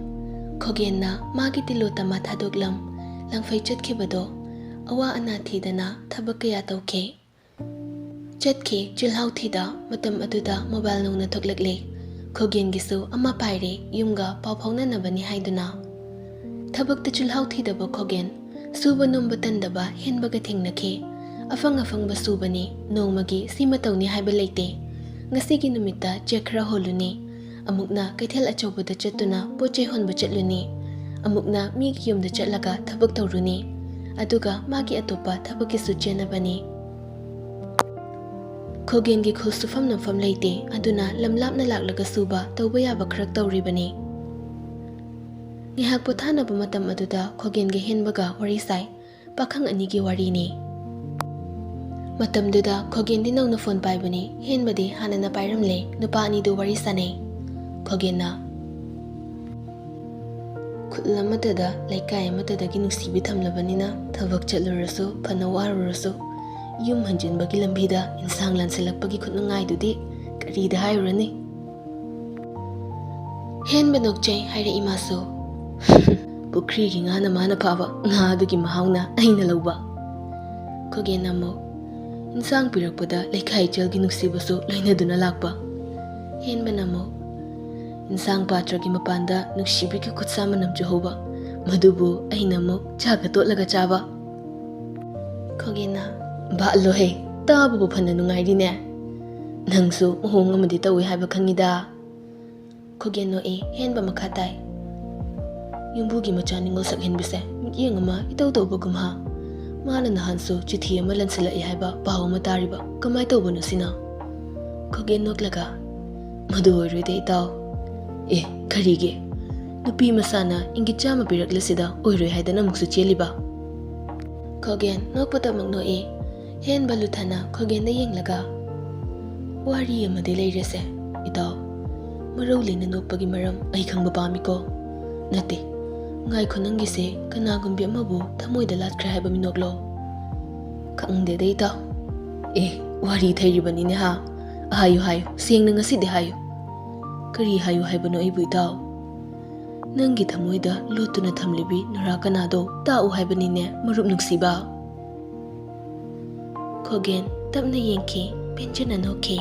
ꯈꯣꯒꯦꯟꯅ ꯃꯥꯒꯤ ꯇꯤꯂꯣꯇꯃꯥ ꯊꯥꯗꯣꯛꯂꯝ, ꯂꯪꯐꯩ ꯆꯠꯈꯤꯕꯗꯣ꯫ ꯑꯋꯥ ꯑꯅꯥ ꯊꯤꯗꯅ ꯊꯕꯛ ꯀꯌꯥ ꯇꯧꯈꯤ꯫ ꯆꯠꯈꯤ ꯆꯤꯜꯍꯥꯎ ꯊꯤꯗ꯫ ꯃꯇꯝ ꯑꯗꯨꯗ ꯃꯣꯕꯥꯏꯜ ꯅꯧꯅ ꯊꯣꯛꯂꯛꯂꯦ꯫ ꯈꯣꯒꯦꯟꯒꯤꯁꯨ ꯑꯃ ꯄꯥꯏꯔꯦ, ꯌꯨꯝꯒ ꯄꯥꯎ ꯐꯥꯎꯅꯅꯕꯅꯤ ꯍꯥꯏꯗꯨꯅ꯫ ꯊꯕꯛꯇ ꯆꯤꯜꯍꯥꯎ ꯊꯤꯗꯕ ꯈꯣꯒꯦꯟ, ꯁꯨꯕ ꯅꯣꯝꯕ ꯇꯟꯗꯕ ꯍꯦꯟꯕꯒ ꯊꯦꯡꯅꯈꯤ꯫ ꯑꯐꯪ ꯑꯐꯪꯕ ꯁꯨꯕꯅꯤ, ꯅꯣꯡꯃꯒꯤ ꯁꯤꯃ ꯇꯧꯅꯤ ꯍꯥꯏꯕ ꯂꯩꯇꯦ꯫ ꯉꯁꯤꯒꯤ ꯅꯨꯃꯤꯠꯇ ꯆꯦꯛ ꯈꯔ ꯍꯣꯜꯂꯨꯅꯤ, ꯑꯃꯨꯛꯅ ꯀꯩꯊꯦꯜ ꯑꯆꯧꯕꯗ ꯆꯠꯇꯨꯅ ꯄꯣꯠ ꯆꯩ ꯍꯣꯟꯕ ꯆꯠꯂꯨꯅꯤ, ꯑꯃꯨꯛꯅ ꯃꯤꯒꯤ ꯌꯨꯝꯗ ꯆꯠꯂꯒ ꯊꯕꯛ ꯇꯧꯔꯨꯅꯤ, ꯑꯗꯨꯒ ꯃꯥꯒꯤ ꯑꯇꯣꯞꯄ ꯊꯕꯛꯀꯤꯁꯨ ꯆꯦꯟꯅꯕꯅꯤ꯫ ꯈꯣꯒꯦꯟꯒꯤ ꯈꯨꯜ ꯁꯨꯐꯝ ꯅꯣꯝꯐꯝ ꯂꯩꯇꯦ, ꯑꯗꯨꯅ ꯂꯝ ꯂꯥꯞꯅ ꯂꯥꯛꯂꯒ ꯁꯨꯕ ꯇꯧꯕ ꯌꯥꯕ ꯈꯔ ꯇꯧꯔꯤꯕꯅꯤ꯫ ꯉꯥꯏꯍꯥꯛ ꯄꯣꯊꯥꯅꯕ ꯃꯇꯝ ꯑꯗꯨꯗ ꯈꯣꯒꯦꯟꯒ ꯍꯦꯟꯕꯒ ꯋꯥꯔꯤ ꯁꯥꯏ꯫ ꯄꯥꯈꯪ ꯑꯅꯤꯒꯤ ꯋꯥꯔꯤꯅꯤ꯫ ꯃꯇꯝꯗꯨꯗ ꯈꯣꯒꯦꯟꯗꯤ ꯅꯧꯅ ꯐꯣꯟ ꯄꯥꯏꯕꯅꯤ, ꯍꯦꯟꯕꯗꯤ ꯍꯥꯟꯅꯅ ꯄꯥꯏꯔꯝꯂꯦ꯫ ꯅꯨꯄꯥ ꯑꯅꯤꯗꯨ ꯋꯥꯔꯤ ꯁꯥꯟꯅꯩ꯫ ꯈꯣꯒꯦꯟꯅ, "ꯈꯨꯜ ꯑꯃꯠꯇꯗ, ꯂꯩꯀꯥꯏ ꯑꯃꯠꯇꯗꯒꯤ ꯅꯨꯡꯁꯤꯕꯤ ꯊꯝꯂꯕꯅꯤꯅ ꯊꯕꯛ ꯆꯠꯂꯨꯔꯁꯨ, ꯐꯅ ꯋꯥꯔꯨꯔꯁꯨ, ꯌꯨꯝ ꯍꯟꯖꯤꯟꯕꯒꯤ ꯂꯝꯕꯤꯗ ꯏꯟꯁꯥꯡ ꯂꯥꯟꯁꯤꯜꯂꯛꯄꯒꯤ ꯈꯨꯠꯅꯨꯡꯉꯥꯏꯗꯨꯗꯤ ꯀꯔꯤꯗ ꯍꯥꯏꯔꯨꯔꯅꯤ?" ꯍꯦꯟꯕ ꯅꯣꯛꯆꯩ ꯍꯥꯏꯔꯛꯏ ꯃꯥꯁꯨ꯫ "ꯄꯨꯈ꯭ꯔꯤꯒꯤ ꯉꯥꯅ ꯃꯥꯅ ꯐꯥꯕ, ꯉꯥ ꯑꯗꯨꯒꯤ ꯃꯍꯥꯎꯅ ꯑꯩꯅ ꯂꯧꯕ"꯫ ꯈꯣꯒꯦꯟ ꯑꯃꯨꯛ, "ꯏꯟꯁꯥꯡ ꯄꯤꯔꯛꯄꯗ ꯂꯩꯈꯥꯏ ꯏꯆꯜꯒꯤ ꯅꯨꯡꯁꯤꯕꯁꯨ ꯂꯣꯏꯅꯗꯨꯅ ꯂꯥꯛꯄ"꯫ ꯍꯦꯟꯕꯅ ꯑꯃꯨꯛ, "ꯏꯟꯁꯥꯡ ꯄꯥꯇ꯭ꯔꯒꯤ ꯃꯄꯥꯟꯗ ꯅꯨꯡꯁꯤꯕꯤꯒꯤ ꯈꯨꯠꯁꯥ ꯃꯅꯝ ꯆꯨꯍꯧꯕ, ꯃꯗꯨꯕꯨ ꯑꯩꯅ ꯑꯃꯨꯛ ꯆꯥꯒ ꯇꯣꯠꯂꯒ ꯆꯥꯕ꯫ ꯈꯣꯒꯦꯟꯅ, "ꯕꯥꯠꯂꯣꯍꯦ, ꯇꯥꯕꯕꯨ ꯐꯅ ꯅꯨꯡꯉꯥꯏꯔꯤꯅꯦ꯫ ꯅꯪꯁꯨ ꯃꯑꯣꯡ ꯑꯃꯗꯤ ꯇꯧꯏ ꯍꯥꯏꯕ ꯈꯪꯉꯤꯗ"꯫ ꯈꯣꯒꯦꯟ ꯅꯣꯛꯏ, ꯍꯦꯟꯕ ꯃꯈꯥ ꯇꯥꯏ꯫ "ꯌꯨꯝꯕꯨꯒꯤ ꯃꯆꯥ ꯅꯤꯡꯉꯣꯜ ꯁꯛꯍꯦꯟꯕꯤꯁꯦ ꯃꯤꯠꯌꯦꯡ ꯑꯃ ꯏꯇꯧ ꯇꯧꯕꯒꯨꯝ ꯍꯥ? ꯃꯥꯅ ꯅꯍꯥꯟꯁꯨ ꯆꯤꯊꯤ ꯑꯃ ꯂꯟꯁꯤꯜꯂꯛꯏ ꯍꯥꯏꯕ ꯄꯥꯎ ꯑꯃ ꯇꯥꯔꯤꯕ꯫ ꯀꯃꯥꯏ ꯇꯧꯕꯅꯣ ꯁꯤꯅ?" ꯈꯣꯒꯦꯟ ꯅꯣꯛꯂꯒ, "ꯃꯗꯨ ꯑꯣꯏꯔꯣꯏꯗ ꯏꯇꯥꯎ꯫ ꯑꯦ, ꯀꯔꯤꯒꯤ? ꯅꯨꯄꯤ ꯃꯁꯥꯅ ꯏꯪꯒꯤꯠ ꯆꯥꯝꯃ ꯄꯤꯔꯛꯂꯁꯤꯗ ꯑꯣꯏꯔꯣꯏ ꯍꯥꯏꯗꯅ ꯑꯃꯨꯛꯁꯨ ꯆꯦꯜꯂꯤꯕ?" ꯈꯣꯒꯦꯟ ꯅꯣꯛꯄꯇꯃꯛ ꯅꯣꯛꯏ꯫ ꯍꯦꯟꯕ ꯂꯨꯊꯅ ꯈꯣꯒꯦꯟꯗ ꯌꯦꯡꯂꯒ, "ꯋꯥꯔꯤ ꯑꯃꯗꯤ ꯂꯩꯔꯦꯁꯦ, ꯏꯇꯥꯎ꯫ ꯃꯔꯧ ꯂꯩꯅ ꯅꯣꯛꯄꯒꯤ ꯃꯔꯝ ꯑꯩ ꯈꯪꯕ ꯄꯥꯝꯃꯤꯀꯣ꯫ ꯅꯠꯇꯦ, ꯉꯥꯏꯈꯣ, ꯅꯪꯒꯤꯁꯦ ꯀꯅꯥꯒꯨꯝꯕꯤ ꯑꯃꯕꯨ ꯊꯃꯣꯏꯗ ꯂꯥꯠꯈ꯭ꯔꯦ ꯍꯥꯏꯕ ꯃꯤꯅꯣꯛꯂꯣ?" "ꯈꯪꯗꯦꯗ ꯏꯇꯥꯎ꯫" "ꯑꯦ, ꯋꯥꯔꯤ ꯊꯩꯔꯤꯕꯅꯤꯅꯦ ꯍꯥ꯫ ꯍꯥꯏꯌꯨ, ꯍꯥꯏꯌꯨ, ꯁꯦꯡꯅ ꯉꯁꯤꯗꯤ ꯍꯥꯏꯌꯨ꯫ ꯀꯔꯤ ꯍꯥꯏꯌꯨ ꯍꯥꯏꯕꯅꯣ ꯑꯩꯕꯨ ꯏꯇꯥꯎ?" "ꯅꯪꯒꯤ ꯊꯃꯣꯏꯗ ꯂꯣꯠꯇꯨꯅ ꯊꯝꯂꯤꯕꯤ ꯅꯨꯔꯥ ꯀꯅꯥꯗꯣ ꯇꯥꯛꯎ ꯍꯥꯏꯕꯅꯤꯅꯦ, ꯃꯔꯨꯞ ꯅꯨꯡꯁꯤꯕ꯫" ꯈꯣꯒꯦꯟ ꯇꯞꯅ ꯌꯦꯡꯈꯤ, ꯄꯦꯟꯖꯅ ꯅꯣꯛꯈꯤ꯫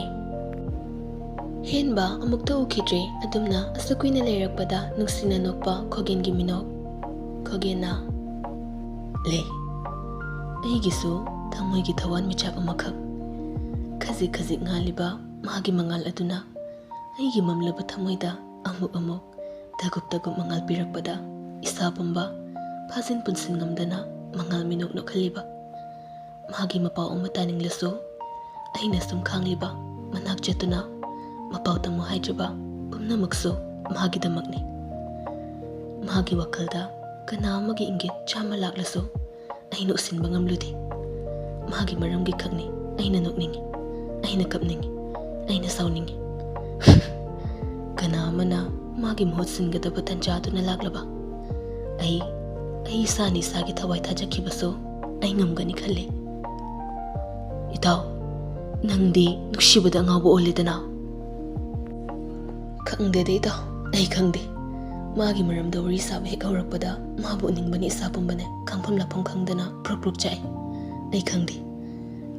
ꯍꯦꯟꯕ ꯑꯃꯨꯛꯇ ꯎꯈꯤꯗ꯭ꯔꯦ꯫ ꯑꯗꯨꯝꯅ ꯑꯁꯨꯛ ꯀꯨꯏꯅ ꯂꯩꯔꯛꯄꯗ ꯅꯨꯡꯁꯤꯅ ꯅꯣꯛꯄ ꯈꯣꯒꯦꯟꯒꯤ ꯃꯤꯅꯣꯛ꯫ ꯈꯣꯒꯦꯟꯅ, "ꯂꯩ, ꯑꯩꯒꯤꯁꯨ ꯊꯃꯣꯏꯒꯤ ꯊꯋꯥꯟꯃꯤꯆꯥꯛ ꯑꯃꯈꯛ꯫ ꯈꯖꯤꯛ ꯈꯖꯤꯛ ꯉꯥꯜꯂꯤꯕ ꯃꯥꯒꯤ ꯃꯉꯥꯜ ꯑꯗꯨꯅ ꯑꯩꯒꯤ ꯃꯝꯂꯕ ꯊꯃꯣꯏꯗ ꯑꯃꯨꯛ ꯑꯃꯨꯛ ꯇꯒꯨꯞ ꯇꯒꯨꯞ ꯃꯉꯥꯜ ꯄꯤꯔꯛꯄꯗ ꯏꯁꯥ ꯄꯨꯝꯕ ꯐꯥꯖꯤꯟ ꯄꯨꯟꯁꯤꯟ ꯉꯝꯗꯅ ꯃꯉꯥꯜ ꯃꯤꯅꯣꯛ ꯅꯣꯛꯍꯜꯂꯤꯕ꯫ ꯃꯥꯒꯤ ꯃꯄꯥꯎ ꯑꯃ ꯇꯥꯅꯤꯡꯂꯁꯨ ꯑꯩꯅ ꯁꯨꯝ ꯈꯥꯡꯂꯤꯕ, ꯃꯅꯥꯛ ꯆꯠꯇꯨꯅ ꯃꯄꯥꯎ ꯇꯝꯃꯨ ꯍꯥꯏꯗ꯭ꯔꯤꯕ ꯄꯨꯝꯅꯃꯛꯁꯨ ꯃꯥꯒꯤꯗꯃꯛꯅꯤ꯫ ꯃꯥꯒꯤ ꯋꯥꯈꯜꯗ ꯀꯅꯥ ꯑꯃꯒꯤ ꯏꯪꯒꯤꯠ ꯆꯥꯝꯃ ꯂꯥꯛꯂꯁꯨ ꯑꯩꯅ ꯎꯁꯤꯟꯕ ꯉꯝꯂꯨꯗꯦ꯫ ꯃꯥꯒꯤ ꯃꯔꯝꯒꯤ ꯈꯛꯅꯤ ꯑꯩꯅ ꯅꯣꯛꯅꯤꯡꯉꯤ, ꯑꯩꯅ ꯀꯞꯅꯤꯡꯉꯤ, ꯑꯩꯅ ꯁꯥꯎꯅꯤꯡꯉꯤ꯫ ꯀꯅꯥ ꯑꯃꯅ ꯃꯥꯒꯤ ꯃꯍꯨꯠ ꯁꯤꯟꯒꯗꯕ ꯇꯟꯖꯥꯗꯨꯅ ꯂꯥꯛꯂꯕ ꯑꯩ, ꯑꯩ ꯏꯁꯥꯅ ꯏꯁꯥꯒꯤ ꯊꯋꯥꯏ ꯊꯥꯖꯈꯤꯕꯁꯨ ꯑꯩ ꯉꯝꯒꯅꯤ ꯈꯜꯂꯤ꯫" "ꯏꯇꯥꯎ, ꯅꯪꯗꯤ ꯅꯨꯡꯁꯤꯕꯗ ꯑꯉꯥꯎꯕ ꯑꯣꯜꯂꯦꯗꯅ꯫" "ꯈꯪꯗꯦꯗ ꯏꯇꯥꯎ, ꯑꯩ ꯈꯪꯗꯦ꯫ ꯃꯥꯒꯤ ꯃꯔꯝꯗ ꯋꯥꯔꯤ ꯁꯥꯕ ꯍꯦꯛ ꯍꯧꯔꯛꯄꯗ ꯃꯥꯕꯨ ꯎꯅꯤꯡꯕꯅꯤ ꯏꯁꯥ ꯄꯨꯝꯕꯅꯦ꯫ ꯈꯪꯐꯝ ꯂꯥꯛꯐꯝ ꯈꯪꯗꯅ ꯄ꯭ꯔꯣꯛ ꯄ꯭ꯔꯣꯛ ꯆꯥꯛꯏ꯫ ꯑꯩ ꯈꯪꯗꯦ꯫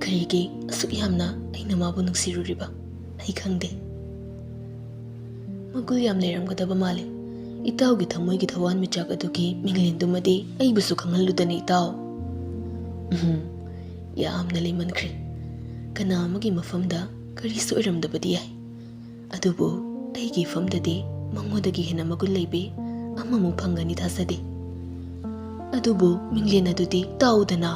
ꯀꯔꯤꯒꯤ ꯑꯁꯨꯛ ꯌꯥꯝꯅ ꯑꯩꯅ ꯃꯥꯕꯨ ꯅꯨꯡꯁꯤꯔꯨꯔꯤꯕ? ꯑꯩ ꯈꯪꯗꯦ꯫" "ꯃꯒꯨꯟ ꯌꯥꯝ ꯂꯩꯔꯝꯒꯗꯕ ꯃꯥꯜꯂꯤ꯫ ꯏꯇꯥꯎꯒꯤ ꯊꯃꯣꯏꯒꯤ ꯊꯋꯥꯟꯃꯤꯆꯥꯛ ꯑꯗꯨꯒꯤ ꯃꯤꯡꯂꯦꯟꯗꯨꯃꯗꯤ ꯑꯩꯕꯨꯁꯨ ꯈꯪꯍꯜꯂꯨꯗꯅ, ꯏꯇꯥꯎ꯫ ꯎꯝ, ꯌꯥꯝꯅ ꯂꯩꯃꯟꯈ꯭ꯔꯦ꯫ ꯀꯅꯥ ꯑꯃꯒꯤ ꯃꯐꯝꯗ ꯀꯔꯤꯁꯨ ꯑꯣꯏꯔꯝꯗꯕꯗꯤ ꯌꯥꯏ, ꯑꯗꯨꯕꯨ ꯑꯩꯒꯤ ꯏꯐꯝꯗꯗꯤ ꯃꯉꯣꯟꯗꯒꯤ ꯍꯦꯟꯅ ꯃꯒꯨꯟ ꯂꯩꯕꯤ ꯑꯃꯃꯨꯛ ꯐꯪꯒꯅꯤ ꯊꯥꯖꯗꯦ꯫ ꯑꯗꯨꯕꯨ ꯃꯤꯡꯂꯦꯟ ꯑꯗꯨꯗꯤ ꯇꯥꯎꯗꯅ꯫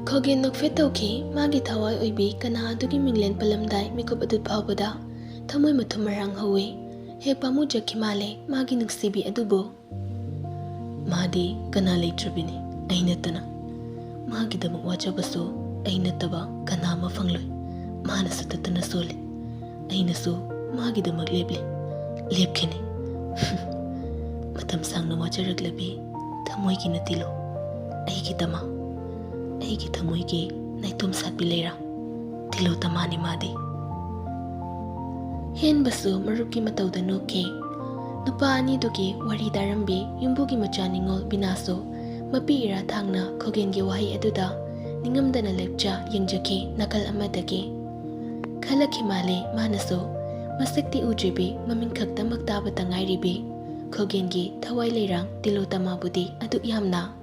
ꯈꯣꯒꯦꯟ ꯅꯣꯛꯐꯦꯠ ꯇꯧꯈꯤ꯫ ꯃꯥꯒꯤ ꯊꯋꯥꯏ ꯑꯣꯏꯕꯤ ꯀꯅꯥ ꯑꯗꯨꯒꯤ ꯃꯤꯡꯂꯦꯟ ꯄꯜꯂꯝꯗꯥꯏ ꯃꯤꯀꯨꯞ ꯑꯗꯨ ꯐꯥꯎꯕꯗ ꯊꯃꯣꯏ ꯃꯊꯨꯝ ꯃꯔꯥꯡ ꯍꯧꯋꯤ꯫ ꯍꯦꯛ ꯄꯥꯝꯃꯨꯖꯈꯤ ꯃꯥꯜꯂꯦ ꯃꯥꯒꯤ ꯅꯨꯡꯁꯤꯕꯤ ꯑꯗꯨꯕꯨ꯫ ꯃꯥꯗꯤ ꯀꯅꯥ ꯂꯩꯇ꯭ꯔꯕꯤꯅꯤ, ꯑꯩ ꯅꯠꯇꯅ꯫ ꯃꯥꯒꯤꯗꯃꯛ ꯋꯥꯖꯕꯁꯨ ꯑꯩ ꯅꯠꯇꯕ ꯀꯅꯥ ꯑꯃ ꯐꯪꯂꯣꯏ꯫ ꯃꯥꯅꯁꯨ ꯇꯠꯇꯅ ꯁꯣꯜꯂꯤ, ꯑꯩꯅꯁꯨ ꯃꯥꯒꯤꯗꯃꯛ ꯂꯦꯞꯂꯤ, ꯂꯦꯞꯈꯤꯅꯤ꯫ ꯃꯇꯝ ꯁꯥꯡꯅ ꯋꯥꯖꯔꯛꯂꯕꯤ ꯊꯃꯣꯏꯒꯤ ꯅꯠꯇꯤꯜꯂꯣ, ꯑꯩꯒꯤ ꯇꯃꯥ, ꯑꯩꯒꯤ ꯊꯃꯣꯏꯒꯤ ꯅꯥꯏꯇꯣꯝ ꯁꯥꯠꯄꯤ ꯂꯩꯔꯥ, ꯇꯤꯂꯣ ꯇꯃꯥꯅꯤ ꯃꯥꯗꯤ꯫ ꯍꯦꯟꯕꯁꯨ ꯃꯔꯨꯞꯀꯤ ꯃꯇꯧꯗ ꯅꯣꯛꯈꯤ꯫ ꯅꯨꯄꯥ ꯑꯅꯤꯗꯨꯒꯤ ꯋꯥꯔꯤ ꯇꯥꯔꯝꯕꯤ ꯌꯨꯝꯕꯨꯒꯤ ꯃꯆꯥ ꯅꯤꯉꯣꯜ ꯕꯤꯅꯥꯁꯨ ꯃꯄꯤ ꯏꯔꯥ ꯊꯥꯡꯅ ꯈꯣꯒꯦꯟꯒꯤ ꯋꯥꯍꯩ ꯑꯗꯨꯗ ꯅꯤꯡꯉꯝꯗꯅ ꯂꯦꯞꯆ ꯌꯦꯡꯖꯈꯤ ꯅꯥꯀꯜ ꯑꯃꯗꯒꯤ꯫ ꯈꯜꯂꯛꯈꯤ ꯃꯥꯜꯂꯦ ꯃꯥꯅꯁꯨ, ꯃꯁꯛꯇꯤ ꯎꯗ꯭ꯔꯤꯕꯤ ꯃꯃꯤꯡ ꯈꯛꯇꯃꯛ ꯇꯥꯕꯇ ꯉꯥꯏꯔꯤꯕꯤ ꯈꯣꯒꯦꯟꯒꯤ ꯊꯋꯥꯏ ꯂꯩꯔꯥꯡ ꯇꯤꯂꯣ ꯇꯃꯥꯕꯨꯗꯤ ꯑꯗꯨꯛ ꯌꯥꯝꯅ꯫